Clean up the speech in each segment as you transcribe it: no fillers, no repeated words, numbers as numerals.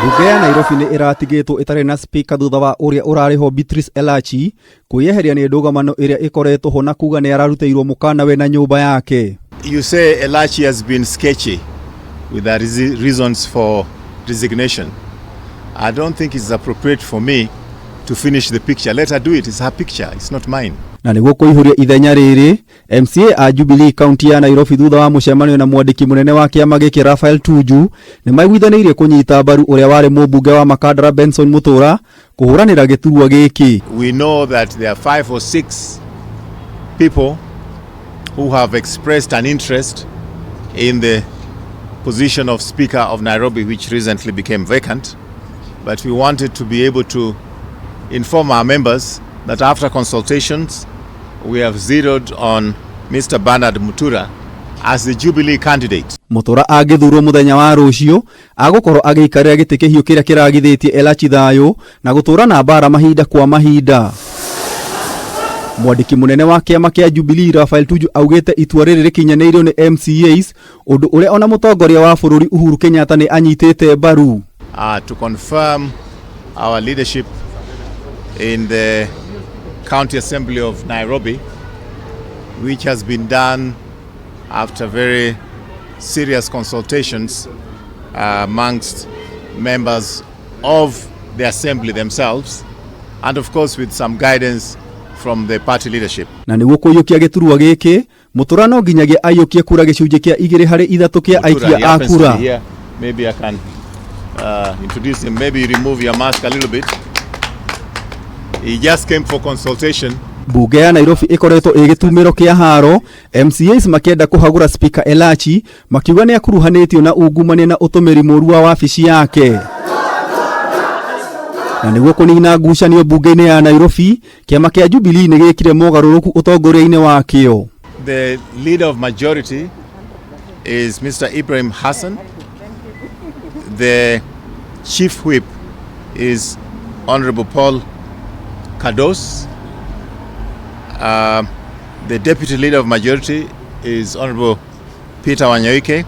Bunge ya Nairobi nĩ ĩratigĩtwo ĩtarĩ na speaker thutha wa ũrĩa ũrarĩ ho Beatrice Elachi kwĩyeheria nĩ ndũgamano ĩrĩa ĩkoretwo ho na kuga nĩ ararutĩirwo mũkana we na nyũmba yake. You say Elachi has been sketchy with her reasons for resignation. I don't think it's appropriate for me to finish the picture. Let her do it. It's her picture. It's not mine. Na nĩguo kũihũria ithenya rĩrĩ, MCA a Jubilee kaunti ya Nairobi thutha wa mũcemanio na mwandĩki mũnene wa kĩama gĩkĩ Raphael Tuju nĩ maiguithanĩirie kũnyita mbaru ũrĩa warĩ mũmbunge wa Makandara Benson Mutura kũhũranĩra gĩturwa gĩkĩ. We know that there are 5 or 6 people who have expressed an interest in the position of Speaker of Nairobi, which recently became vacant. But we wanted to be able to inform our members that after consultations, we have zeroed on Mr. Bernard Mutura as the Jubilee candidate. Mutura angĩthurwo mũthenya wa rũciũ agũkorwo agĩikarĩra gĩtĩ kĩhiũ kĩrĩa kĩragithĩtie Elachi thayũ na gũtũra na mbara mahinda kwa mahinda. Mwandĩki mũnene wa kĩama kĩa Jubilee Raphael Tuju augĩte itua rĩrĩ rĩkinyanĩirio nĩ MCAs, ũndũ ũrĩa ona mũtongoria wa bũrũri Uhuru Kenyatta nĩ anyitĩte mbaru. To confirm our leadership in the County Assembly of Nairobi, which has been done after very serious consultations amongst members of the assembly themselves, and of course with some guidance from the party leadership. Na nĩguo kũiyũkia gĩturwa gĩkĩ, Mutura no nginyagia aiyũkie kura gĩcunjĩ kĩa 2 harĩ 3 kĩa aikia a kura. Maybe I can introduce him. Maybe remove your mask a little bit. He just came for consultation. Bunge ya Nairobi ĩkoretwo ĩ gĩtumĩro kĩa haro, MCAs makĩenda kũhagũra Speaker Elachi makiuga nĩ akuruhanĩtio na ungumania na ũtũmĩri mũru wa wabici yake. Na nĩguo kũnina ngucanio bunge-inĩ ya Nairobi, kĩama kĩa Jubilee nĩ gĩkire mogarũrũku ũtongoria-inĩ wakĩo. The leader of majority is Mr. Ibrahim Hassan. The chief whip is Honorable Paul Cardoz. The deputy leader of majority is Honorable Peter Wanyoike,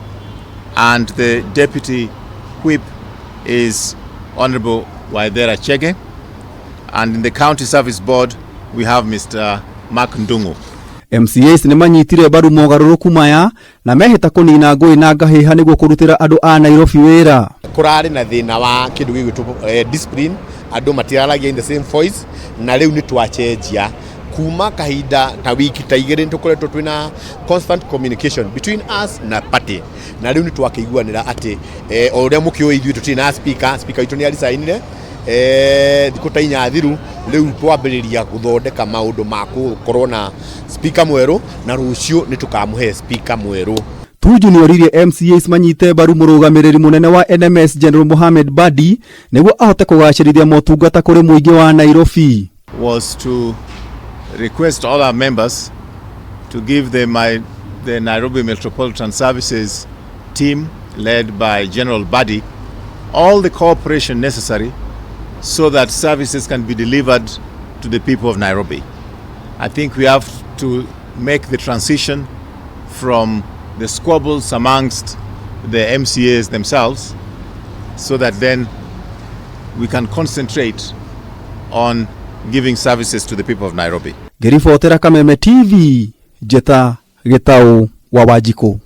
and the deputy whip is Honorable Waithera Chege. And in the county service board, we have Mr. Mark Ndungu. MCAs nĩ manyitire mbaru mogarũrũku maya na mehĩta kũnina ngũĩ na ngahĩha nĩguo kũrutĩra andũ a Nairobi wĩra. Kũrarĩ na thĩna wa kĩndũ gĩgwĩtwo discipline, andũ matiraragia in the same voice, na rĩu nĩ twacenjia kuma kahinda ta wiki ta 2 nĩ tũkoretwo twĩna constant communication between us na party, na rĩu nĩ twakĩiguanĩra atĩ o ũrĩa mũkĩũĩ ithuĩ tũtirĩ na speaker, speaker witũ nĩ aricainire thikũ ta 4 thiru. Rĩu twambĩrĩria gũthondeka maũndũ ma gũkorwo na speaker mwerũ, na rũciũ nĩ tũkamũhe speaker mwerũ. Tuju nĩ oririe MCAs manyite mbaru mũrũgamĩrĩri mũnene wa NMS General Mohamed Badi nĩguo ahote kũgacĩrithia motungata kũrĩ mũingĩ wa Nairobi. Was to request all our members to give the Nairobi Metropolitan Services team led by General Badi all the cooperation necessary so that services can be delivered to the people of Nairobi. I think we have to make the transition from the squabbles amongst the MCAs themselves so that then we can concentrate on giving services to the people of Nairobi. Ngĩribotera Kameme TV, Njeta Gĩtaũ wa Wanjikũ.